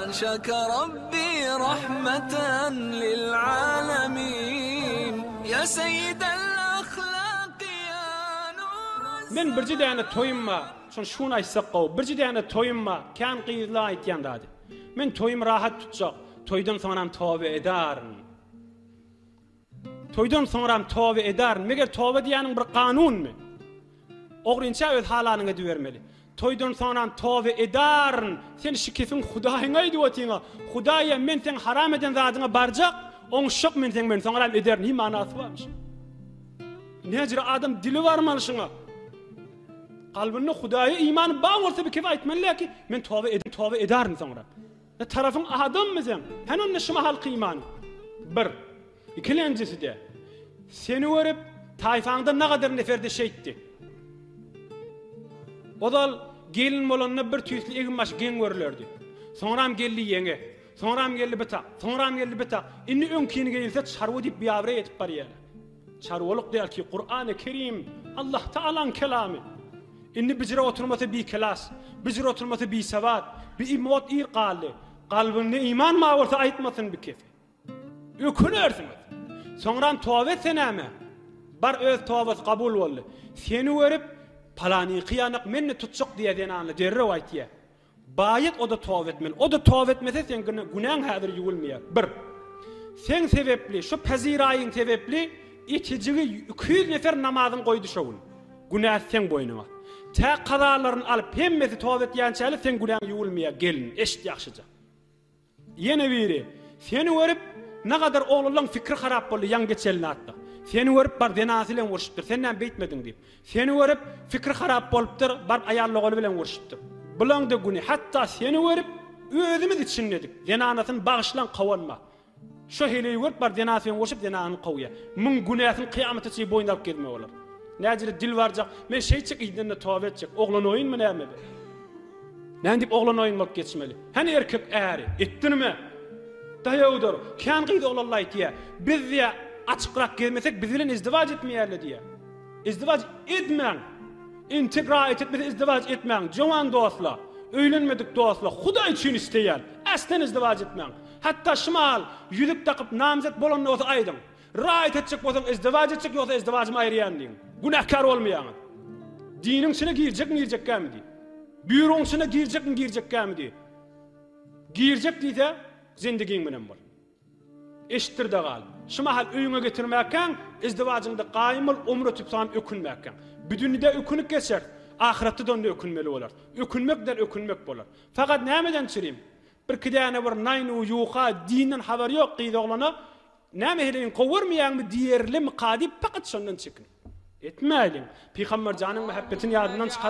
حاشاك ربي رحمة للعالمين يا سيد الأخلاق يا نور Men birje däne toýum bar. Şony şuny aýtsak gowy. Birje däne toýum bar. Kän gyzlar aýtýan zady. Men toýumy rahat tutjak. Toýdan soňram toba ederin. Toýdan soňram toba ederin. Meger toba diýýäniň bir kanunmy? Ogrynça öz halanyňy edibermeli. Toýdan soňram toba ederin. Sen şikesiň Hudaýyňa aýdyp otyňa. Hudaýa men seň haram eden zadyňa barjak, oňuşjak men seň men soňram ederin. Hiý manasy barmyş. Näjire adam dili barmaly şuňa. Kalbynda Hudaýa imany bar bolsa bir kep aýtmaly ki, men toba ed toba ederin soňra. Ne tarafyň adammy sen? Hany onda şu mahalky imanyň? Bir. Ikilenjisi-de, seni görüp, taýfaňda nagadar nefer-de şeýtdi. Ozal gelin bolanda bir tüýsli egin-baş geň görülerdi. Soňram geldi ýeňe. Soňram geldi bir tak. Soňram geldi bir tak. Indi öňkini geýilse çarwa diýip biabraý edip barýarlar. Çarwalyk däl ki, Kurany Kerim, Allah Tagalaň kelamy. Indi bijire oturmasa bikelas, bijire oturmasa bisewat, bi imot ir galdy. Kalbynda iman bar bolsa aýtmasyn bi kefi. Ökünersiňiz. Soňram toba etse näme? Bar öz tobasy kabul boldy. Seni görüp, palanyňky ýanak men-de tutjak diýýär zenanlar derrew aýtýar. Baýat o-da toba etmeli. O-da toba etmese seň günäň häzir ýuwulmaýar. Bir. Seň sebepli, şu peziraýyň sebepli etijigi 200 nefer namazyny goýdy şo gün. Günäsi seň boýnuňa. Tä kazalaryny alyp hemmesi toba etýänçäli seň günäň ýuwulmaýar gelin, eşit ýagşyja. Ýene biri, seni görüp, nagadar oglanlaň fikri harap boldy, ýaňy geçelini atda. Seni görüp, bar zenasy bilen urşupdyr, sen näme beýtmediň diýip. Seni görüp, fikri harap bolupdyr, baryp aýal dogaly bilen urşupdyr. Bulaň-da güni, hatda seni görüp, özümiz içindedik. Zenanasyny bagyşlaň, kowanma. Şo heleýi görüp bar zenasy bilen urşup zenanyny kowýa. Muň günäsini kyýamata çenli boýnuna alyp gezme bolar. Näjele dil barjak, men şeýtjek yzyndan-da toba etjek. Oglan oýunmy näme bu? Näme diýip oglan oýun bolup geçmeli? Hany erkek äri? Etdi nime? Daýawdyr. Kän gyz oglanlar aýtýa. Biz diýä açykrak gezmesek biz bilen izdiwaç etmeýärler diýä. Izdiwaç edmäň. Entek raýat etmese izdiwaç etmäň. Jowan dostlar, öýlenmedik dostlar, Hudaý üçin isleýän. Äslen izdiwaç etmäň. Hatda şu mahal ýüzük dakyp namzet bolanda bolsa aýdyň. Raýat etjek bolsaň izdiwaç etjek ýogsa izdiwajymy aýyrýan diýiň. Günäkär bolmaýaňyz. Diniň içine girjekmi girjekkämi diý. Býuroň içine girjekmi girjekkämi diý. Girjek diýse zindigiň bilen bol. Eşitdir-de gal. Şu mahal öýüňe getirmäkäň izdiwajyňda gaýym bol ömür ötüp saňam ökünmäkäň. Bu dünýede ökünip geçer. Ahyretde-de onda ökünmeli bolar. Ökünmek däl ökünmek bolar. Fakat nämeden çürim? Birki däne bir naýnu ýuka dinden habary ýok gyz oglana näme heleýiň gowarmaýaňmy diýerlimika diýip pakat şondan çekin. Etmäýliň. Pygamber janyň mähebbetini ýadyndan çykarma.